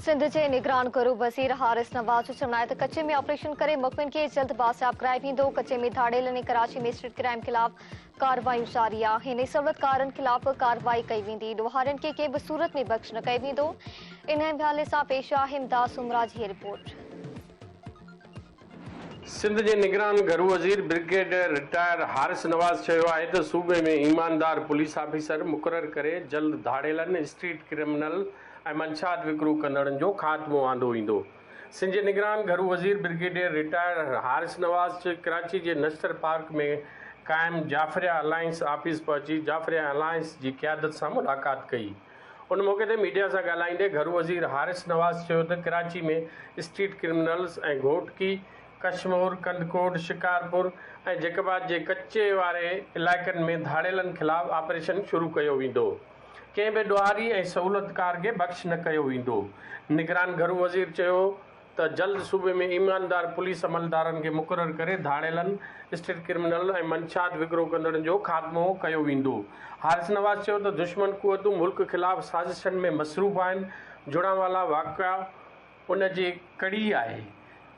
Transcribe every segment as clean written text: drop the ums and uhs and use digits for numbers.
سنڌ جي نگران گهرو وزير حارث نواز جو چوڻ آهي ته ڪچي ۾ آپريشن ڪري مغوين کي جلد بازياب ڪرايو ويندو، ڪچي ۾ ڌاڙيلن ۽ ڪراچي ۾ اسٽريٽ ڪرائيم خلاف ڪارروايون جاري آهن ۽ سهولتڪارن خلاف ڪارروائي ڪئي ويندي، ڏوهارين کي ڪنهن به صورت ۾ بخش نه ڪيو ويندو. ان حوالي سان پيش آهي امداد سومرا جي هي رپورٽ. سنڌ جي نگران گهرو وزير برگيڊيئر رٽائرڊ حارث نواز چيو آهي ته صوبي ۾ ايماندار پوليس آفيسر مقرر ڪري جلد ڌاڙيلن، اسٽريٽ ڪرمنل ۽ منشيات وڪرو ڪندڙن جو خاتمو آندو ويندو. سنڌ جي نگران گهرو وزير برگيڊيئر رٽائرڊ حارث نواز ڪراچي جي نشتر پارڪ ۾ قائم جعفريه الائنس آفيس پهچي جعفريه الائنس جي قيادت سان ملاقات ڪئي. ان موقعي تي ميڊيا سان ڳالهائيندي گهرو وزير حارث نواز چيو ته Karachi ۾ street criminals ۽ Ghotki, Kashmore, Kandhkot, Shikarpur ۽ Jacob آباد جي ڪچي واري علائقن ۾ ڌاڙيلن خلاف آپريشن شروع ڪيو ويندو، ڪنهن به ڏوهاري ۽ سهولتڪار کي بخش نه ڪيو ويندو. نگران گهرو وزير چيو ته جلد صوبي ۾ ايماندار پوليس عملدارن کي مقرر ڪري ڌاڙيلن، اسٽريٽ ڪرمنل ۽ منشيات وڪرو ڪندڙن جو خاتمو ڪيو ويندو. حارث نواز چيو ته دشمن قوتون ملڪ خلاف سازشن ۾ مصروف آهن، جڙانوالا واقعا ان جي ڪڙي آهي،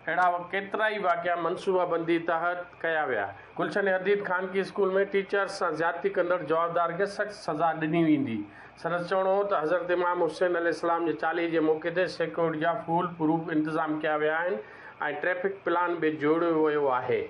اهڙا ڪيترائي واقعا منصوبابندي تحت ڪيا ويا. گلشن حديد خانگي اسڪول ۾ ٽيچرز سان زيادتي ڪندڙ جوابدار کي سخت سزا ڏني ويندي. سندس چوڻ هو ته حضرت امام حسين عليه السلام جي چاليهي جي موقعي تي سيڪيورٽي جا فول پروف انتظام ڪيا ويا آهن ۽ ٽريفڪ پلان به جوڙيو ويو آهي.